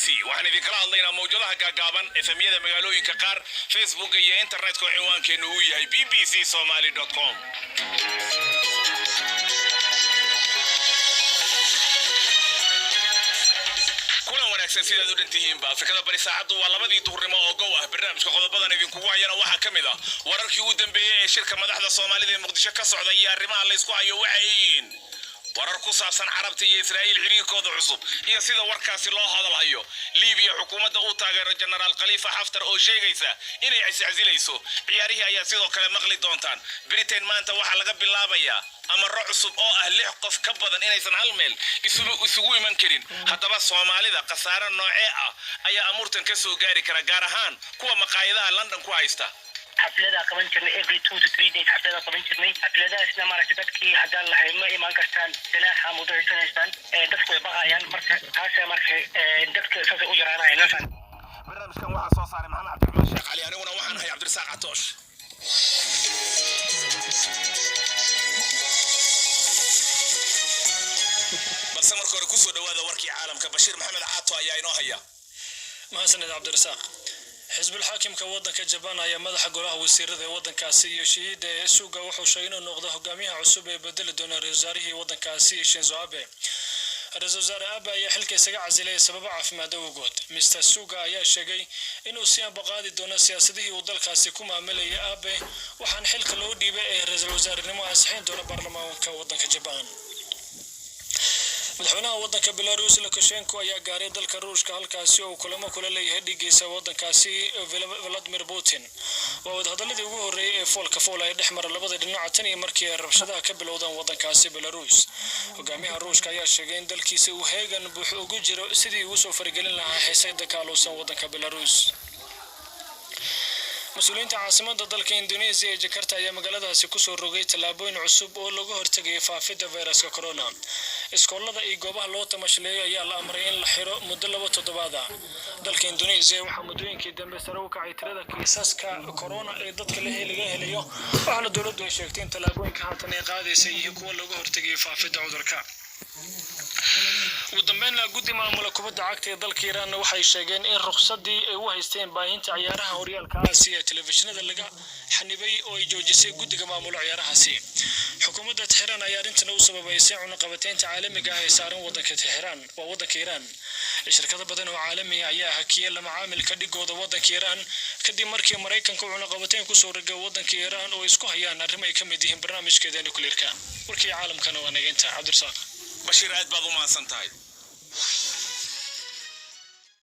BBC. Waxaan idinkala hadlaynaa mawjadaha gaagaaban, FM-yada magaalooyinka qaar, Facebooka iyo internetka oo ciwaankeennu uu yahay bbcsomali.com. Kulan wanaagsan sidaad u dhantihiinba. Afrikada Bari saacaddu waa 2-dii duhurnimo oo gow ah. Barnaamijka qodobadan idinkugu hayana waxaa ka mid ah wararkii ugu dambeeyey ee shirka madaxda Soomaalida ee Muqdisho ka socda iyo arrimaha laysku hayo waxay yihiin, warar ku saabsan Carabta iyo Israa'iil xiriirkooda cusub iyo sida warkaasi loo hadalhayo, Liibiya xukuumadda uu taageero Jenaraal Khaliifa Xaftar oo sheegaysa inay iscasilayso. Ciyaarihii ayaa sidoo kale maqli doontaan. Britain maanta waxaa laga bilaabayaa amaro cusub oo ah lix qof ka badan inaysan hal meel isugu iman karin. Haddaba Soomaalida khasaare noocee ah ayaa amuurtan ka soo gaari kara, gaar ahaan kuwa maqaayadaha London ku haysta? Xafladaa qaban jirnay every 2 to 3 days, xafladaa qaban jirnay. Xafladahaasna maaragtay, dadkii haddaan lahay ma imaan kartaan, ganaaxa mudaysanaysaan, dadku way baqayaan. Marka taasa marka dadka saasay u yaraanayaan. Barnaamijkan waxaa soo saaray Maxamed Cabdiraxmaan Sheekh Cali, aniguna waxaan ahay Cabdirasaaq Catoosh. Balse marka hore kusoo dhawaada warkii caalamka. Bashiir Maxamed Caato ayaa inoo haya. Mahadsaned, Cabdirasaaq. Xisbul xaakimka waddanka Jabaan ayaa madaxa golaha wasiirada ee waddankaasi Yoshihide Suga wuxuu sheegay inuu noqdo hogaamiyaha cusub ee bedeli doona ra-isul wasaarihii waddankaasi Shinzo Abe. Ra-isul wasaare Abe ayaa xilka isaga casilay sababo caafimaad awgood. Mr Suga ayaa sheegay inuu si ambaqaadi doono siyaasadihii uu dalkaasi ku maamulayay Abe, waxaana xilka loo dhiibay ee ra-iisul wasaarenimo ansixin doona baarlamaanka waddanka Jabaan. Madaxweynaha waddanka Belarus Lukashenko ayaa gaaray dalka Ruushka, halkaasi oo uu kulamo kula leeyahay dhigiisa waddankaasi Vladimir Putin. Waa wadahadaladii ugu horreeyay ee foolka fool ay dhex mara labada dhinac tan iyo markii ay rabshadaha ka bilowdaan waddankaasi Belarus. Hogaamiyaha Ruushka ayaa sheegay in dalkiisa uu heegan buux ugu jiro sidii uu usoo faragelin lahaa xiisada ka alowsan waddanka Belarus. Mas-uuliyiinta caasimada dalka Indonesia ee Jakarta ayaa magaaladaasi kusoo rogay tallaabooyin cusub oo laga hortegayo faafidda fayraska corona. Iskoolada iyo goobaha loo tamashleeyo ayaa la amray in la xiro muddo 2 toddobaad ah. Dalka Indonesia waxaa muddooyinkii dambe sare u kacay tirada kiisaska corona ee dadka laga helayo, waxaana dowladdu ay sheegtay in tallaabooyinka haatan ay qaadaysa yihiin kuwa looga hortegayo faafidda cudurka. Ugu dambeynna, guddi maamula kubadda cagta ee dalka Iiraanna waxay sheegeen in rukhsadii ay u haysteen baahinta ciyaaraha horyaalka Aasiya ee telefishinada laga xanibay oo ay joojisay guddiga maamula ciyaarahaasi. Xukuumadda Tixiraan ayaa arrintan u sababaysay cunaqabateynta caalamiga ah ee saaran waddanka Tixiraan, waa waddanka Iiraan. Shirkado badan oo caalami ah ayaa hakiyey la macaamilka dhigooda waddanka Iiraan kadib markii Maraykanka uu cunaqabateyn kusoo rogay waddanka Iiraan oo isku hayaan arrimo ay ka mid yihiin barnaamijkeeda nukliirka. Warkii caalamkana waa nageynta, Cabdirasaaq. Bashiir, aad baad u mahadsan tahay.